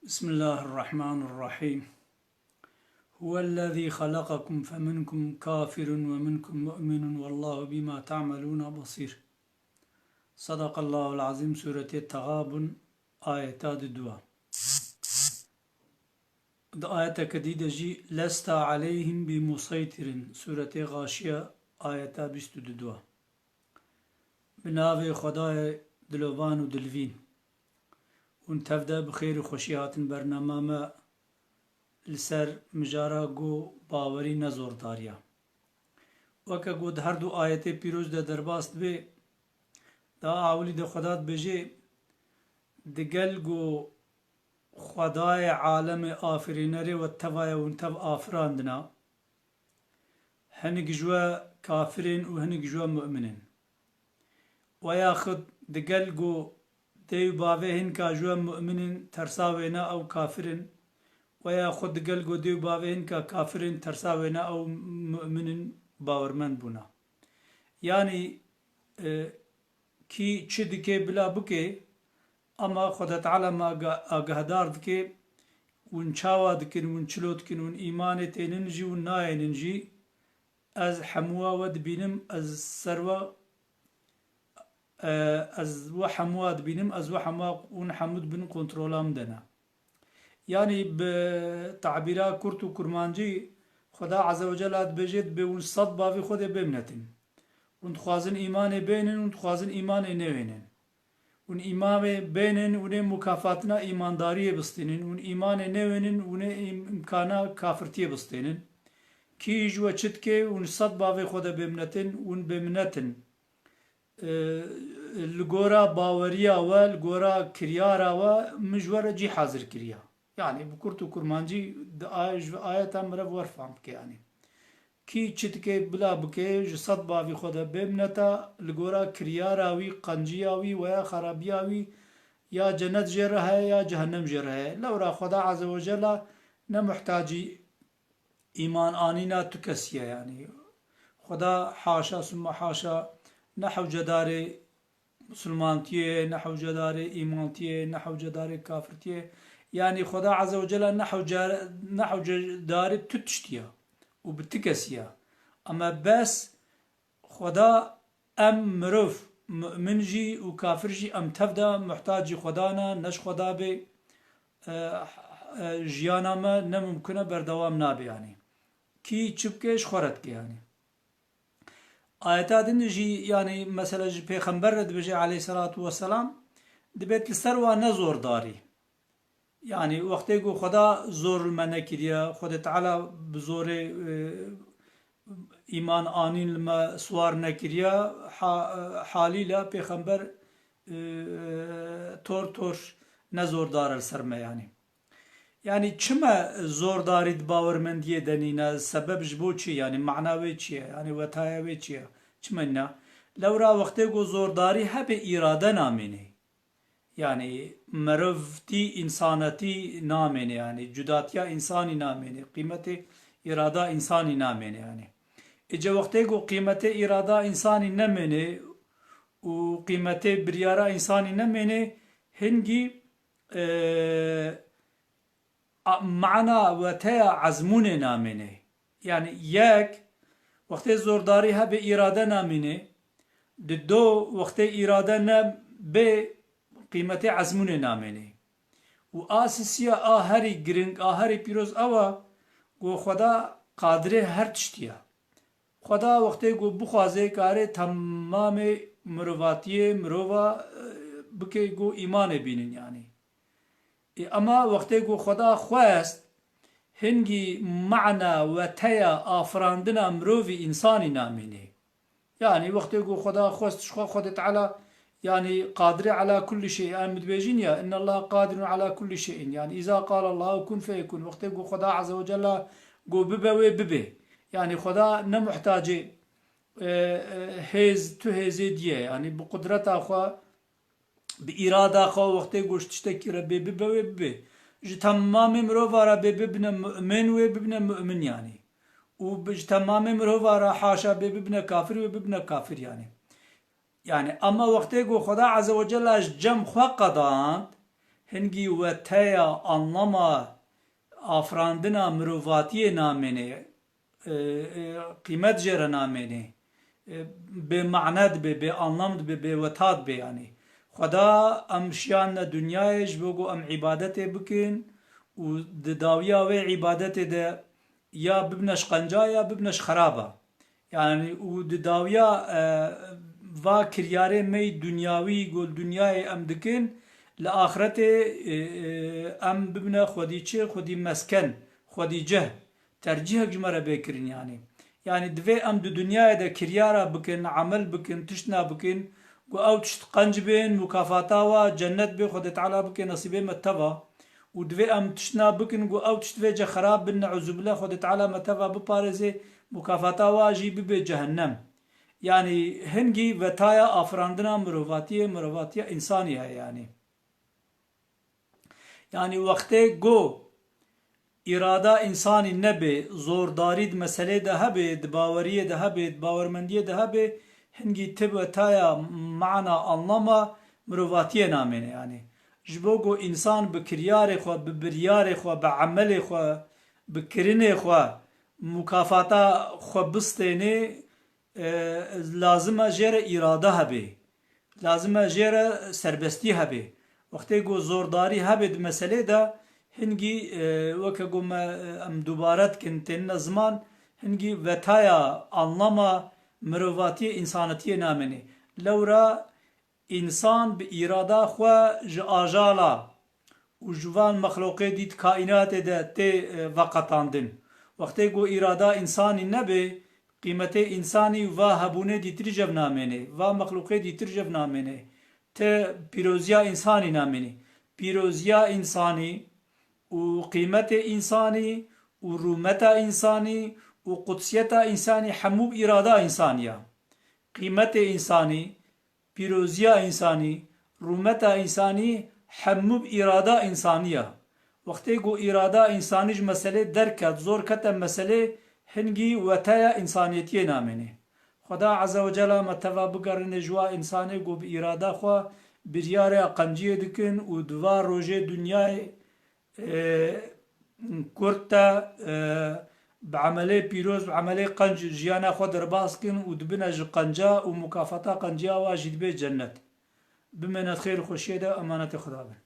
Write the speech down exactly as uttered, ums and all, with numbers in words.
بسم الله الرحمن الرحيم. هو الذي خلقكم فمنكم كافر ومنكم مؤمن والله بما تعملون بصير. صدق الله العظيم. Sûretê Texabun, ayeta di dua. Di ayeteke dî de jî, "Lesta aleyhim bi museytirin." Sûretê Xaşiye, ayeta bîst û dua. Bi navê Xwedayê dilovan û dilvîn. Hûn tev de bi xêr û xweşî hatin bernama me li ser mijara ku bawerî ne zordariya. Weke ku di her du ayetê pîroz de derbas dibe, di ewilî de Xweda dibêje, digel ku Xwedayê alemê afirînerê we teva ye, hûn tev afirandina. Hinek ji we kafir in û hinek ji we mu'min in. Weya xwe digel ku dê û bavê hinka ji we mu'min in, tersa wêna ew kafir in. Weya xwe digel ku dê û bavê hinka kafir in, tersa wêna ew mu'min in, bawermend bûna. Yanî, e, kî çi dike bila bike, ama Xweda Teala me aga-, agahdar dike, hûn çawa dikin, hûn çilo dikin, hûn îmanê tênin jî, hûn nayênin jî, ez hemûwa we dibînim, ez ser we, e, ez we hemûwa dibînim, ez we hemûwa, hûn hemû di bin kontrola min de ne. Yanî bi tabîra kurt û kurmancî, Xweda Azze ve Celle dibêje, dibê hûn sed bavî Xwedê bêminetin. Hûn dixwazin îmanê bênin, hûn dixwazin îmanê newênin. Hûn îmanê bênin, hûn ê mukafatina îmandariyê bistînin, hûn îmanê newênin, hûn ê îm-, îmkana kafirtiyê bistênin. Kî ji we çi dike, hûn sed bavê Xwedê bêminetin, hûn bêminetin. E, li gora baweriya we, li gora kiryara we, min ji we re cî hazir kiriya. Yanî bi kurt û kurmancî di ay-, ji ayeta meriv wer fam bike yanî. Kî çi dike bila bike, ji sed bavî Xwedê bêmineta, li gora kiryara wî, qenciya wî, weya xerabiya wî, ya cenet jê re heye, ya cehennem jê re heye. Lewra Xweda Azze ve Celle ne muhtacî îman anîna tu kesî ye, yanî Xweda haşa summa haşa ne hewcedarê misilmantiyê, ne hewcedarê îmantiyê, ne hewcedarê kafirtiyê. Yanî Xweda Azze ve Celle ne hewce-, ne hewcedarê tu tiştî ye û bi tu kesî ye. Ama bes Xweda, em mirov mu'min jî û kafir jî em tev de muhtacî Xweda ne, ne ji Xweda bê, e, e, jiyana me ne mimkun e, berdewam nabe yanî. Kî çi bike ji xwe re dike yanî. Ayeta din jî yanî mesela ji pêxember re dibêje aleyhisselatu vesselam, dibêt li ser wan ne zordarî. Yanî wextê ku Xweda zor li me nekiriye, Xwedê Teala bi zorê, e, îman anîn li me siwar nekiriye, ha-, e, halîle pêxember, e, tor tor ne zordar e li ser me yanî. Yanî çima zordarî di bawermendiyê de nîne? Sebeb ji bo çi? Yanî mana wê çi ye? Yanî wetaya wê çi ye? Çima nîne? Lewra wextê ku zordarî hebe îrade namêne. Yanî mirovtî, însanetî namêne, yanî cudatiya însanî namêne, qîmetê îrada însanî namêne yanî. Îca wextê ku qîmetê îrada însanî nemêne û qîmetê biryara însanî nemêne, hingî, e, a, mana weteya ezmûnê namêne. Yanî yek, wextê zordarî hebe îrade namîne, di do, wextê îrade ne bê qîmetê ezmûnê namêne. Û a sisiya a herî giring, a herî pîroz ew e ku Xweda qadirê her tiştî ye. Xweda wextê ku bixwaze karê temamê mirovatiyê mirova, e, bike ku îmanê bînin yanî. Ê, ema wextê ku Xweda xwest, hingî mana weteya afirandina mirovî însanî namîne. Yanî wextê ku Xweda xwest ji xwe, Xwedê Teala, yanî qadirê ala kullî şey, em dibêjin ya, inna Allah qadirun ala kullî şeyin. Yanî îza qala Allahu kun feyekun. Wextê ku Xweda Azze ve Celle got bibe wê bibe. Yanî Xweda ne muhtacê, e, e, hêz, tu hêzê diye. Yanî bi qudreta xwe, bi îrada xwe wextê ku ji tiştekî re bê bibe wê bibe. Ji temamê mirova re bê bibine mu'min wê bibine mu'min yanî. Û bi, ji temamê mirova re haşa bê bibine kafir wê bibine kafir yanî. Yanî ama wextê ku Xweda Azze ve Celle ji cem xwe qedand, hingî weteya, anlama afirandina mirovatiyê namêne, e, e, qîmet jê re namêne, e, bê mane dibe, bê anlam dibe, bê weta dibe yanî. Xweda em şiyane dinyayê ji bo ku em îbadetê bikin û di dawiya wê îbadetê de ya bibine ji qenca ya bibine ji xeraba. Yanî û di dawiya, e, va kiryarê me yî dinyawî ku li dinyayê em dikin, li axretê, e, e, em bibine xwedî çi, xwedî mesken, xwedî cih, tercîhek ji me re bê kirin yanî. Yanî divê em di dinyayê de kiryara bikin, emel bikin, tiştna bikin, ku ew tişt qenc bên, mukafata wa cennet bê, Xwedê Teala bike nesîbê me teva. Û divê em tiştna bikin ku ew tişt vêce xerab bin, neuzubile, Xwedê Teala me teva biparêzê, mukafata wa jî bibe cehennem. Yanî hingî vetaya afirandina mirovatiyê, mirovatiya însanî heye yanî. Yanî wextê ku îrada însanî nebe, zordarî di meselê de hebe, di baweriyê de hebe, di bawermendiyê de hebe, hingî ti vetaya, mana, anlama mirovatiyê namêne yanî. Ji bo ku însan bi kiryarê xwe, bi biryarê xwe, bi emelê xwe, bi kirinê xwe mukafata xwe bistêne, e, lazim e jê re îrade hebe. Lazim e jê re serbestî hebe. Wextê ku zordarî hebe di meselê de, hingî, e, weke ku me, e, em dubare dikin, tênine ziman, hingî vetaya, anlama mirovatiyê, însanetiyê namêne. Lewra însan bi îrada xwe ji ajala û ji van mexlûqê dî di kaînatê de tê, e, veqetandin. Wextê ku îrada însanî nebe, qîmetê însanî û va hebûnê dîtirî jev namêne, va mexlûqê dîtir jev namêne. Ti pîroziya însanî namêne. Pîroziya însanî û qîmetê însanî û rûmeta însanî û qudsiyeta însanî hemû bi îrada însanî ya. Qîmetê însanî, pîroziya însanî, rûmeta însanî hemû bi îrada însanî ya. Wextê ku îrada însanî ji meselê derket, zor kete meselê, hingî weteya însaniyetiyê namêne. Xweda Azze ve Cella me teva bigerîne ji wa însanê ku bi îrada xwe biryarê qenciyê dikin û di va rojê dinyayê, e, kurt de, e, bi emelê pîroz, bi emelê qenc jiyana xwe derbas kin û dibine ji qenca û mukafata qenciya wa jî dibe cennet. Bimêne di xêr û xweşiyê de, emanetê Xweda bin.